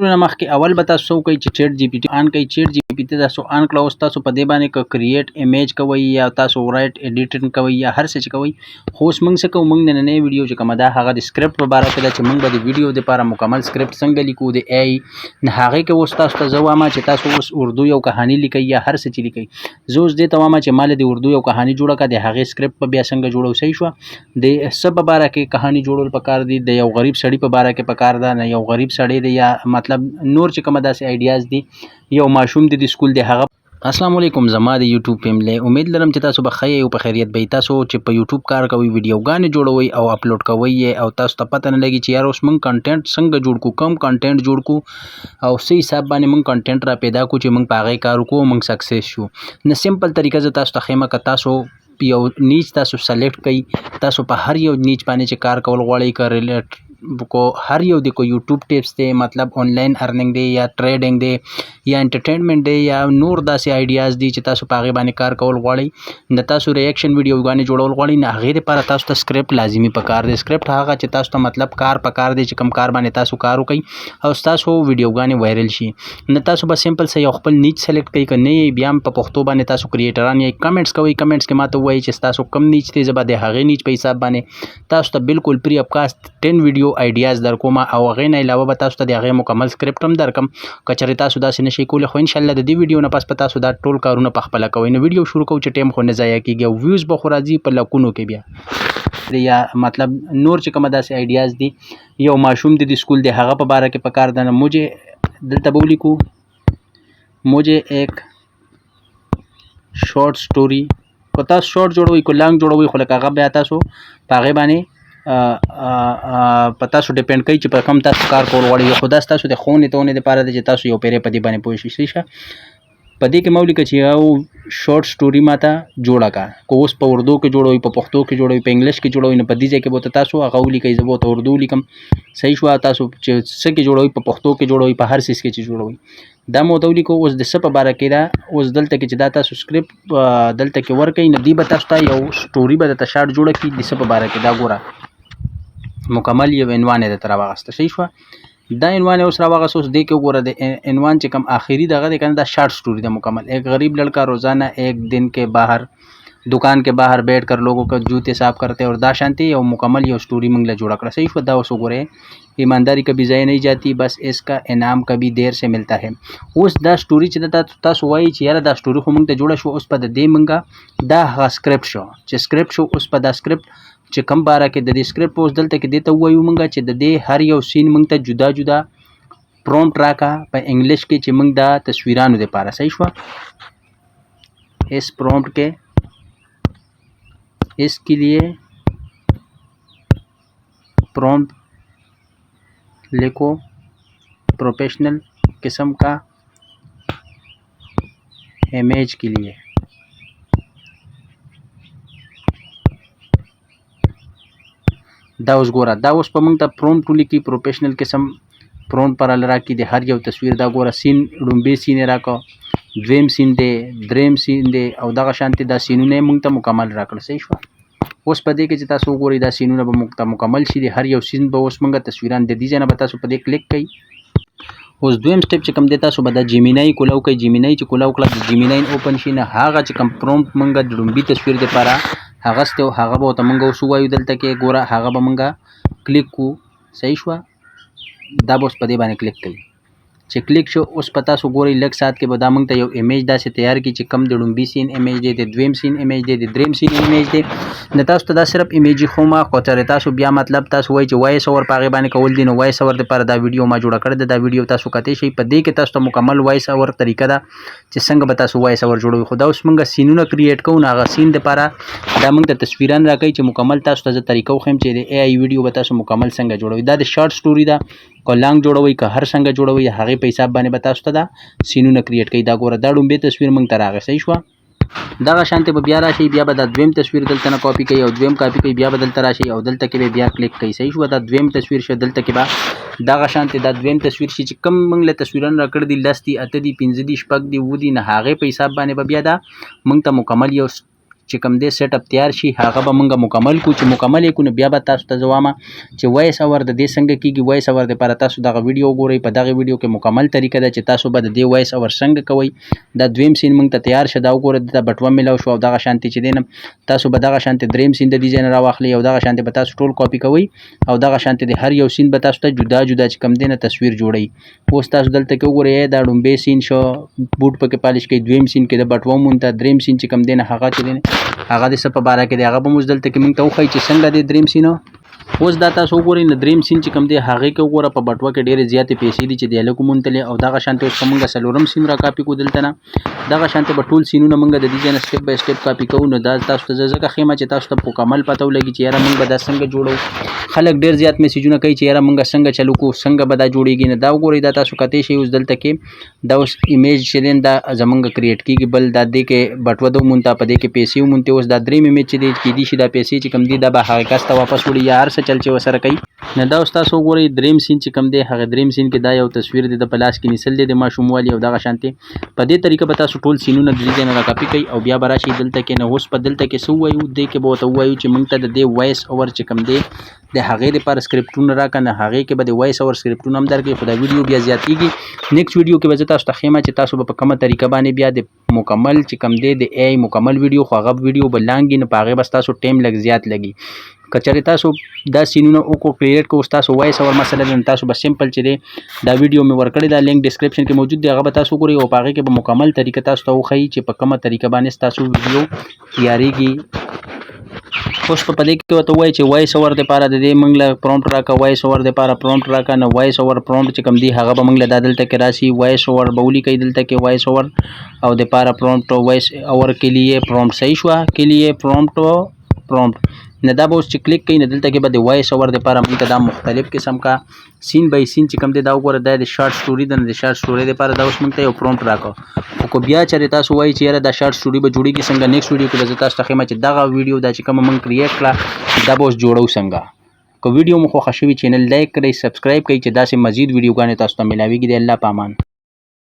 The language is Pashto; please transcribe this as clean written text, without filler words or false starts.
نه مخکې اول به تاسو وکړئ چې چیټ جی پی ټي آن کړئ. چیټ جی پی ټي تاسو آن کړه، اوس تاسو په دې باندې که کریټ امیج کوئ یا تاسو رائټ ایډیټینګ کوئ یا هر څه چې کوئ. خو اوس موږ څه کوو، موږ نننۍ ویډیو چې کومه ده هغه د سکرپټ په باره کې ده چې موږ به د ویډیو دپاره مکمل سکرپټ څنګه لیکو د ای نه هغې کې. اوس تاسو ته زه وایم چې تاسو اوس اردو یو کهانی لیکئ یا هر څه چې لیکئ، زه اوس دې ته وایم چې ما له د اردو یو کهانی جوړه کړه، د هغې سکرپټ به بیا څنګه جوړو. صحیح شوه، د څه په باره کې کهانی جوړول پکار دي؟ د یو غریب سړي په باره کې پکار ده، نه یو غریب سړی دی یا مطلب نور چې کومه داسې آیډیاز دي، یو ماشوم دی د سکول دی هغه. السلام علیکم زما د یوټیوب فیملی، امید لرم چې تاسو به ښه یئ او په خیریت به یئ. تاسو چې په یوټیوب کار کوئ، ویډیوګانې جوړوئ او اپلوډ کوئ یې او تاسو ته پته نه لګي چې یار اوس موږ کنټینټ څنګه جوړ کړو، کوم کنټینټ جوړ کړو او څه حساب باندې موږ کنټینټ را پیدا کړو چې موږ په هغې کار وکړو او موږ سکسس شو. نو سمپل طریقه زه تاسو ته ښیم، که تاسو یو نیچ تاسو سلیکټ کړئ، تاسو په هر یو نیچ باندې چې کار کول غواړئ، که ریلیټ کو هر یو دی، کو یوټیوب ټیپس دی، مطلب آنلاین ارننګ دی یا ټریډینګ دی یا انټرټینمنټ دی یا نور داسې آیډیاز دي چې تاسو په هغې باندې کار کول غواړئ، نه تاسو ریاکشن ویډیوګانې جوړول غواړئ، نه هغې دپاره تاسو ته سکرپټ لازمي پکار دی. سکرپټ هغه چې تاسو ته مطلب کار پکار دی چې کوم کار باندې تاسو کار وکړئ او ستاسو ویډیوګانې وایرل شي. نه تاسو به سمپل څه یو خپل نیچ سلیکټ کړئ، که نه یې بیا هم په پښتو باندې تاسو کریټران یې، کمنټس کوئ، کمنټس کې ماته ووایئ چې ستاسو کوم نیچ دی، زه به د هغې نیچ په حساب باندې تاسو ته بالکل فری اف کاست 10 ویډیو آیډیاز در کوم او هغې نه علاوه به تاسو ته د هغې مکمل سکرپټ هم درکم که چېرې تاسو داسې نشئ کولی. خو انشاءالله د دې ویډیو نه پس به تاسو دا ټول کارونه په خپله کوئ. نو ویډیو شروع کوو چې ټایم خو نه ضایع کېږي او ویوز به خو راځي په لکونو کې بیا یا مطلب نور چې کومه داسې آیډیاز دي، یو ماشوم دی د سکول دی هغه په باره کې پکار ده. نو مجھے دلته به ولیکو مجھے ایک شارټ سټوري. که تاسو شارټ جوړوئ که لانګ جوړوئ، خو لکه هغه بیا تاسو په هغې باندې په تاسو ډیپند کوي چې په کوم تاسو کار کول غواړئ، خو دا ستاسو د ښوونې تونې دپاره دی چې تاسو یو پیری په دې باندې پوه شئ. صحیح شه، په دې کې ما ولیکه چې یو شارټ سټوري ماته جوړه کړه. که اوس په اردو کې جوړوئ، په پښتو کې جوړوئ، په انګلیش کې جوړوئ، نو په دې ځای کې به ورته تاسو هغه ولیکئ. زه به ورته اردو ولیکم. صحیح شوه، تاسو چې څه کې جوړوئ، په پښتو کې جوړوئ، په هر څیز کې چې جوړوئ، دا مو ورته ولیکو. اوس د څه په باره کې ده؟ اوس دلته کې چې دا تاسو سکرپټ دلته کې ورکئ، نو دی به تاسو ته یو سټوري به درته شارټ جوړه کړي د څه په باره کې. دا ګوره مکمل یو عنوان یې درته راواغسته. صحیح شوه، دا عنوان یې اوس راواغست. اوس دې کې وګوره، د عنوان چې کوم آخري دغه دی که نه، دا شارټ سټوري ده مکمل. ایک غریب لړکا روزانه ایک دن کې باهر دکان کې باهر بیٹھ کر لوگوں کا جوتے صاف کرتے اور دا شانتی یو مکمل یو سټوري موږ له جوړه کړه. صحیح شوه، دا اوس وګورئ، ایمانداری کبھی ضایع نہیں جاتی، بس اس کا انعام کبھی دیر سے ملتا ہے. اوس دا سټوري چې دا تاسو وایي چې یاره دا سټوري خو موږ ته جوړه شو، اوس په د دې موږ دا هغه سکرپټ شو چې سکرپټ شو. اوس په دا سکرپټ چې کوم باره کې د دې سکرپټ اوس دلته کې دې ته ووایو موږ چې د دې هر یو سین موږ ته جدا جدا پرومپټ راکا په انګلیش کې چې موږ دا تصویرانو دپاره. صحیح شوه، اس پرومپٹ کے اس کے لیے پرومپٹ لکھو پروفیشنل قسم کا امیج کے لیے. دا اوس ګوره، دا اوس په موږ ته پرومپټ ولیکي، پروفیشنل قسم پرومپټ پر راکړي د هر یو تصویر. دا ګوره سین، ړومبی سین یې راکړ، دویم سین دی، دریم سین دی او دغه شانتې دا سینونه یې موږ ته مکمل راکړل. صحیح شوه، اوس په دې کې چې تاسو وګورئ دا سینونه به موږ ته مکمل شي، د هر یو سین به اوس موږ تصویران د دې ځای نه به تاسو په دې کلیک کړئ. اوس دویم سټیپ چې کوم دی، تاسو به د جیمینای کولاو کوئ. جیمینای چې کولاو کړه، د جیمینای اوپن شي، نه هغه چې کوم پرومپټ موږ د ړومبي تصویر دپاره هغه سته، هغه به ورته موږ اوس ووایو. دلته کې ګوره هغه به موږ کلیک کړو. صحیح شوه، دا به اوس په دې باندې کلیک کوي. چې کلیک شو، اوس په تاسو ګورئ لږ ساعت کې به دا موږ ته یو امیج داسې تیار کړي چې کوم د ړومبي سین امیج دی، د دویم سین امیج دی، د دریم سین امیج دی. نو تاسو ته دا صرف امیج ښوم، خو چېرې تاسو بیا مطلب تاسو وایئ چې وایس اور په هغې باندې کول دي، نو وایس اور دپاره دا ویډیو ما جوړه کړې ده. دا ویډیو تاسو کتی شئ، په دې کې تاسو ته مکمل وایس اور طریقه ده چې څنګه به تاسو وایس اور جوړوئ. خو دا اوس موږ سینونه کریټ کوو، نو هغه سین دپاره دا موږ ته تصویران راکوي چې مکمل تاسو ته زه طریقه وښیم چې د ای آی ویډیو به تاسو مکمل څنګه جوړوئ. دا د شارټ سټوري ده، که لانګ جوړوئ که هر څنګه جوړوئ، هغې په حساب باندې به تاسو ته دا سینونه کریټ کوي. دا ګوره دا ړومبی تصویر موږ ته راغی. صحیح شوه، دغه شانتې به بیا راشي، بیا به دا دویم تصویر دلته نه کاپي کوي او دویم کاپي کوي، بیا به دلته راشي او دلته کې به بیا کلیک کوي. صحیح شوه، دا دویم تصویر شه، دلته کې به دغه شانتې دا دویم تصویر شي چې کوم موږ له تصویرونه راکړي دي، 10 دي، 8 دي، 5 دي، 6 دي، 7 دي، نه هغې په حساب باندې به بیا دا موږ ته مکمل یو چې کوم دی سیټ اپ تیار شي هغه به مونږ مکمل کو، چې مکمل یې کو نو بیا به تاسو ته زه وایم چې وایس اور د دې څنګه کیږي. وایس اور دپاره تاسو دغه ویډیو وګورئ، په دغه ویډیو کې مکمل طریقه ده چې تاسو به د دې وایس اور څنګه کوئ. دا دویم سین مونږ ته تیار شه، دا وګوره دلته بټوه میلاو شو او دغه شانتې چې دی نه تاسو به دغه شانتې دریم سین د دې ځای نه راواخلئ او دغه شانتې به تاسو ټول کاپي کوئ او دغه شانتې د هر یو سین به تاسو ته جدا جدا چې کوم دی نه تصویر جوړوي. اوس تاسو دلته کې وګورئ دا ړومبی سین شو، بوټ پکې پالش کوي، دویم سین کې د بټوه مونته، دریم سین چې کوم دی نه هغه چې دی هغه د څه په باره کې دی هغه به موږ دلته کې مونږ ته وښایي چې څنګه دی دریم سین. اوس دا تاسو وګورئ نو دریم سین چې کوم دی هغې کې وګوره په بټوه کې ډېرې زیاتې پیسې دي چې د هلک وموندلې او دغه شانتې اوس که مونږ څلورم سین را کاپي کړو دلته نه دغه شانتې به ټول سینونه مونږ د دې ځای نه سټیپ بای سټیپ کاپي کوو. نو دا تاسو ته زه ځکه ښیم چې تاسو ته مکمل پته ولګي چې یاره مونږ به دا څنګه جوړو. خلک ډېر زیات میسجونه کوي چې یاره مونږ څنګه چلو کوو، څنګه به دا جوړیږي. نو دا وګورئ دا تاسو کتی شئ اوس دلته کې دا اوس امیج چې دی دا زمونږ کریټ کیږي، بل دا دې کې بټوه ده ومونته، په دې کې پیسې ومونتې. اوس دا دریم امیج چې دی کیدای شي دا پیسې چې کوم دي دا به هغه کس ته واپس وړي یا هر څه چل چې ورسره کوي. نو دا اوس تاسو وګورئ دریم سین چې کوم دی هغه دریم سین کې دا یو تصویر دی د په لاس کې نیسل دی د ماشوموالي او دغه شانتې. په دې طریقه به تاسو ټول سینونه د دې ځای نه راکاپي کوئ او بیا به راشئ دلته کې. نو اوس په دلته کې څه ووایو، دې کې به ورته ووایو چې موږ ته د دې وایس اور چې کوم دی د هغې دپاره سکرپټونه راکړه، نو هغې کې به د وایس اور سکرپټونه هم درکړي، خو دا ویډیو بیا زیاتېږي. نیکسټ ویډیو کې به زه تاسو ته ښیم چې تاسو به په کومه طریقه باندې بیا د مکمل چې کوم دی د ای مکمل ویډیو، خو هغه ویډیو به لانګي نو په هغې به ستاسو ټایم لږ زیات لګي. که چېرې تاسو دا سینونه وکړو کریټ کړو ستاسو وایس اور مسله ده، نو تاسو به سمپل چې دی دا ویډیو مې ورکړې ده، لینک ډسکرپشن کې موجود دی، هغه به تاسو وګورئ او په هغې کې به مکمل طریقه تاسو ته وښیي چې په کومه طریقه باندې ستاسو ویډیو تیارېږي. اوس په دې کې ورته ووایي چې وایس اور دپاره د دې موږ له پرومپټ راکړه، وایس اور دپاره پرومپټ راکړه. نو وایس اور پرومپټ چې کوم دی هغه به موږ له دا دلته کې راسي، وایس اور به ولیکئ دلته کې وایس اور او دپاره پرومپټ وایس اور کې لیے پرومپټ صحیح شوه، کې لیے پرومپټ پرومپټ. نو دا به اوس چې کلیک کوئ نو دلته کې به د وایس اور دپاره موږ ته دا مختلف قسم کا سین بای سین چې کوم دی دا وګوره دا د شارټ سټوري ده، نو د شارټ سټوري دپاره دا اوس موږ ته یو پرومپټ راکړ. خو که بیا چېرې تاسو وایئ چې یاره دا شارټ سټوري به جوړېږي څنګه، نیکسټ ویډیو کې به زه تاسو ته ښیم چې دغه ویډیو دا چې کومه موږ کریټ کړه دا به اوس جوړو څنګه. که ویډیو مو خوښه شوي چینل لایک کړئ، سبسکرایب کړئ چې داسې مزید ویډیوګانې تاسو ته میلاویږي. د الله په امان.